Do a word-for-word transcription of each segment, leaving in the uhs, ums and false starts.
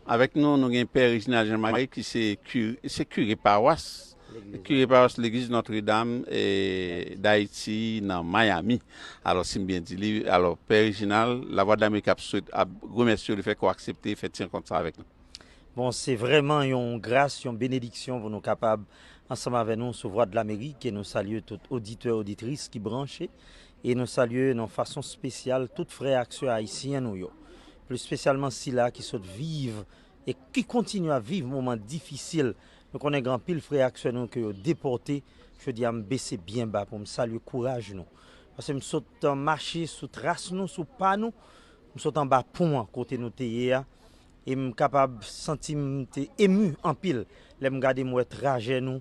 Avèk nou, nou gen Pè Reginald Jean Marie ki se kire, se kire pawas, kire pawas legliz Notre Dame eh, d'Haïti nan Miami. Alò, si m byen di li, alò, Pè Reginald, Lavwadlamerik ap swet, ap remèsye w lefètke w aksepte fè ti rankont sa avèk nou. Bon, se vrèman yon gras, yon benediksyon pou nou kapab ansanm avè nou sou Vwadlamerik, e nou salye tout oditè, oditris ki branche, e nou salye nan fason espesyal tout frè ak sè ayisyen nou yo, pli espesyalman sila ki sot viv e ki kontinye ap viv moman difisil. Nou konnen gen anpil frè ak sè nou ke yo depòte. Jodi a m bese byen ba pou m salye kouraj nou, paske m sot mache sou tras nou, sou pa nou. M sot anba pon an kote nou te ye a, e m kapab santi m te emu anpil lè m gade m wè trajè nou,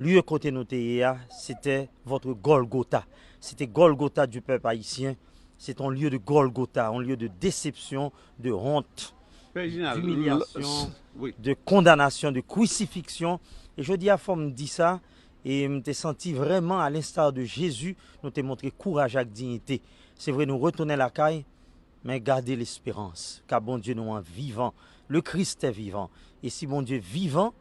lye kote nou te ye a, se te votre Golgotha. Se te Golgotha du peuple haïtien. Se te yon lye de Golgotha, yon lye de desepsyon, de wont, Pè Reginald, d'imilyasyon, wi. De kondanasyon, de krisifiksyon. E jodi a fò m di sa, e m te santi vrèman, a lensta de Jezi, nou te montre kouraj ak diyite. Se vre, nou retounen lakay, men gade lesperans, ka Bondye nou an vivan. Le Christ est vivant. E si Bondye vivan,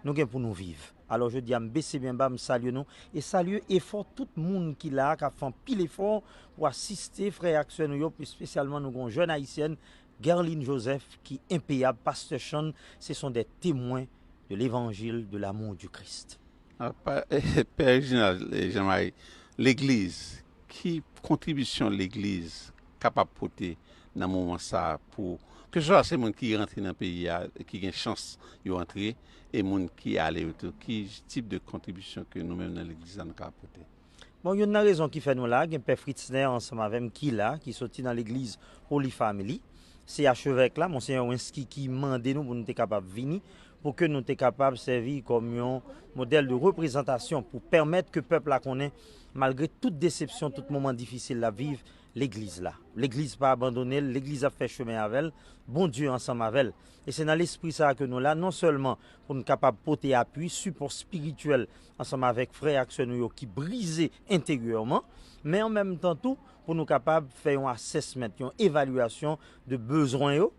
nou gen pou nou viv. Alò, jodi a, m bese byen ba, m salye nou e salye efò tout moun ki la, k ap fè anpil efò pou asiste frè ak sè nou yo, pli espesyalman nou gen yon jèn ayisyèn, Guerline Joseph, ki enpeyab, pastè Chan, se sont des témoins de l'évangile de l'amour du Christ. Ah, pa- Pè Reginald eh, Jean Marie, legliz, ki kontribisyon legliz kapab pote nan moman sa a pou keseswa se moun ki rantre nan peyi a, ki gen chans yo antre, e moun ki ale yo tou, ki tip de kontribisyon ke nou menm nan legliz la nou ka pote? Bon, youn nan rezon ki fè nou la, gen Pè Fritzner ansanm avè m ki la, ki soti nan legliz Holy Family. Se achevèk la, Monseyè Wensky, ki mande nou pou nou te kapab vini, pou ke nou te kapab sèvi kòm yon modèl de reprezantasyon pou pèmèt ke pèp la konnen, malgre tout desepsyon, tout moman difisil l ap viv, legliz la. Legliz pa abandone l, legliz ap fè chemen avè l, Bondye ansanm avè l. E se nan lespri sa a ke nou la, non sèlman pou nou kapab pote apui, sipò espirityèl ansanm avèk frè ak sè nou yo ki brize enteryèman, men an menm tan tou pou nou kapab fè yon assessment, yon evalyasyon de bezwen yo,